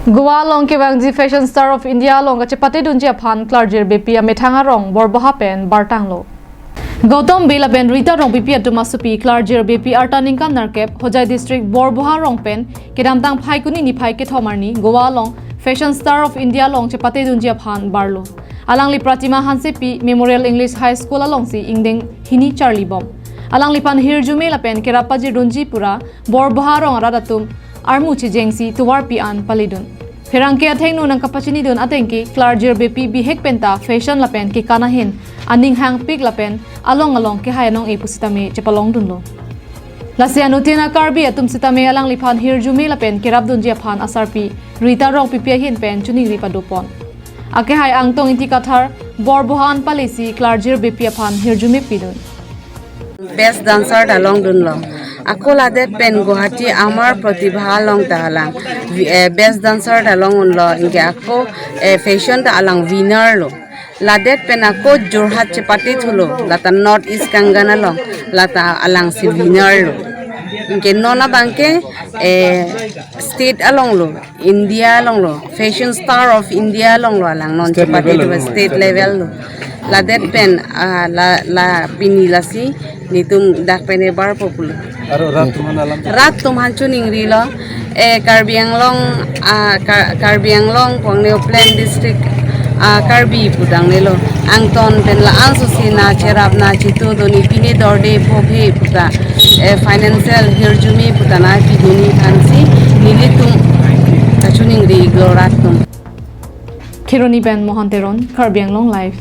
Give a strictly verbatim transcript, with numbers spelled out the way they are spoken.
Goa along kevangji Fashion Star of India along kachepatedunji aphan Klarjir Beypi amethang arong Borboha pen bartanglo. Gautam Bey lapen Rita Rongpipi atum asopi Klarjir Beypi arta ningkan nerkep Hojai District Borboha arong pen kedamtang Phaikuni niphai kethom arni Goa along Fashion Star of India along chepatedunji aphan barlo. Alangli Pratima Hansepi Memorial English High School alongsi ingdeng hini charlibom. Alangliphan hirjume lapen kerap pajirdunji pura Borboha arong arat atum armu chejengsi tovarpi an paledun. Pherangke athengno nangkapachinidun atengke Klarjir Beypi bihek penta fashion lapen kekan ahin aning hangpik lapen along along kehai anong-e pusitame chepalongdunlo. Lasi anuttin a-Karbi atum sitame alangliphan hirjume lapen kerapdunji aphan asarpi Rita Rongpipi ahin pen choningri padopon. Akehai Angtong Ingti Kathar Borboha an palesi Klarjir Beypi aphan hirjume pidun. Best dancer ta longdunlo. Ako ladet pen Guwahati Amar Pratibha along ta alang, eh, best dancer ta long-unlo, anke ako, eh, fashion ta alang winner lo. Ladet pen ako Jorhat chepatedunlo, lata North East Kangen along, lata alangsi winner lo. Anke non abangke, eh, state along lo, India along lo, Fashion Star of India along lo alang non chepatedunlo, state level lo. Ladet pen, ah, la, la pini lasi netum dak pen ebarpo pulo. Aro rat atum aphan alam. Rat atum aphan choningrilo. Eh, Karbi Anglong, ah, Kar- Karbi Anglong, Pangni Upland District, ah, Karbi pu dangnelo. Angton pen la-an sosi na cherap na chitu doni pine dorde pho phe puta. Eh, financial hirjume puta na pidunji aphansi nelitum kachoningri lo rat atum. Kheroni pen Mohan Teron, Karbi Anglong Live.